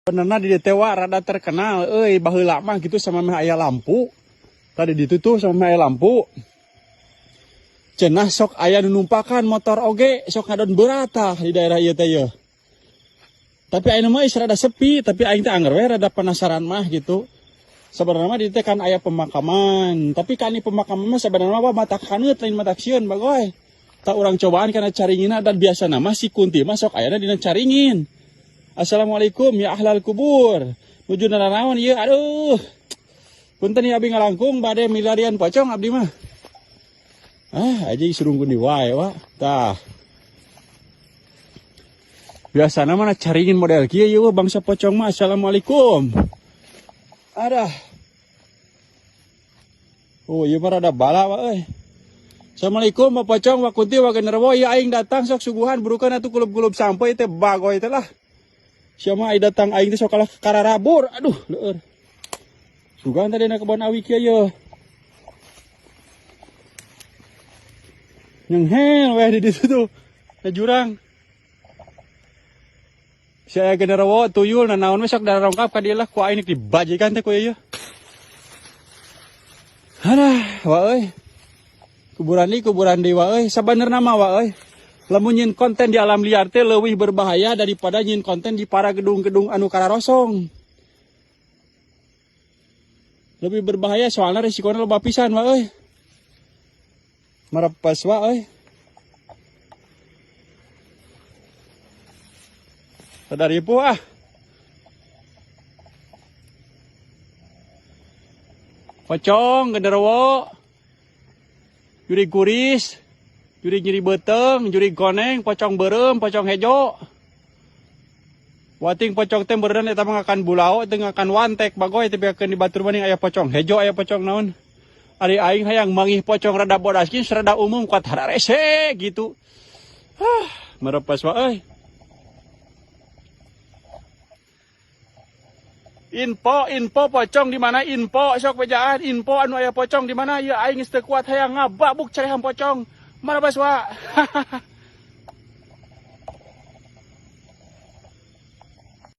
Benerna di dieu teh wa rada terkenal euy baheula mah gitu sama meh aya lampu. Tadi ditu tuh sama meh aya lampu. Cenah sok aya nu numpakan motor oge sok ngadon berat tah di daerah ieu teh yeuh. Tapi ayeuna mah geus rada sepi, tapi aing teh angger we rada penasaran mah gitu. Sebenarnya mah di dieu teh kan aya pemakaman, tapi kan pemakaman mah sebenarnya mah mata kaneut lain mata sieun bagoy. Tak urang cobaan kana caringina dan biasana mah si kunti mah sok ayana dina caringin. Assalamualaikum ya ahlal kubur. Nuju naranaon ieu aduh. Punten ya abdi ngalangkung bade milarian pocong abdi mah. Ah, aja surungkeun di wae wa. Tah. Biasana mah caringin model kieu ieu bangsa pocong mah. Assalamualaikum. Adah. Oh, ieu mah rada bala wa euy. Assalamualaikum Pak Pocong, Pak Kunti, Pak Genderuwo. Ieu aing datang sok suguhan burukan atuh kulub-kulub sampai teh bagoy teh lah. Siapa aing datang aing teh sok kalah kararabur. Aduh, leueur. Sugan tadi na kebon awi kieu ye. Nyenghel weh di ditu tuh. Na jurang. Si aya genderuwo tuyul nanaon we sok darongkap ka dieu lah ku aing dibajikan teh ku ieu. Alah, wa euy. Kuburan deui kuburan deui wa euy. Sabenerna mah wa euy. Lamun nyieun konten di alam liar teh leuwih berbahaya daripada nyieun konten di para gedung-gedung anu kararosong. Lebih berbahaya soalnya resikonya loba pisan wa euy. Marepes wa euy. Sadar ripuh ah. Pocong, genderuwo, jurig kuris, jurig nyeri beuteung, jurig koneng, pocong beureum, pocong hejo. Wating pocong teh meureun eta mah ngakan bulao teh ngakan wantek bagoy teh pikakeun di batur maning aya pocong hejo aya pocong naon. Ari aing hayang mangih pocong rada bodas kieu rada umum kuat hararese gitu. Hah, merepas wa euy. Info, info pocong di mana info sok bejaan info anu aya pocong di mana ya aing geus teu kuat hayang ngababuk carehan pocong. Marabas wa.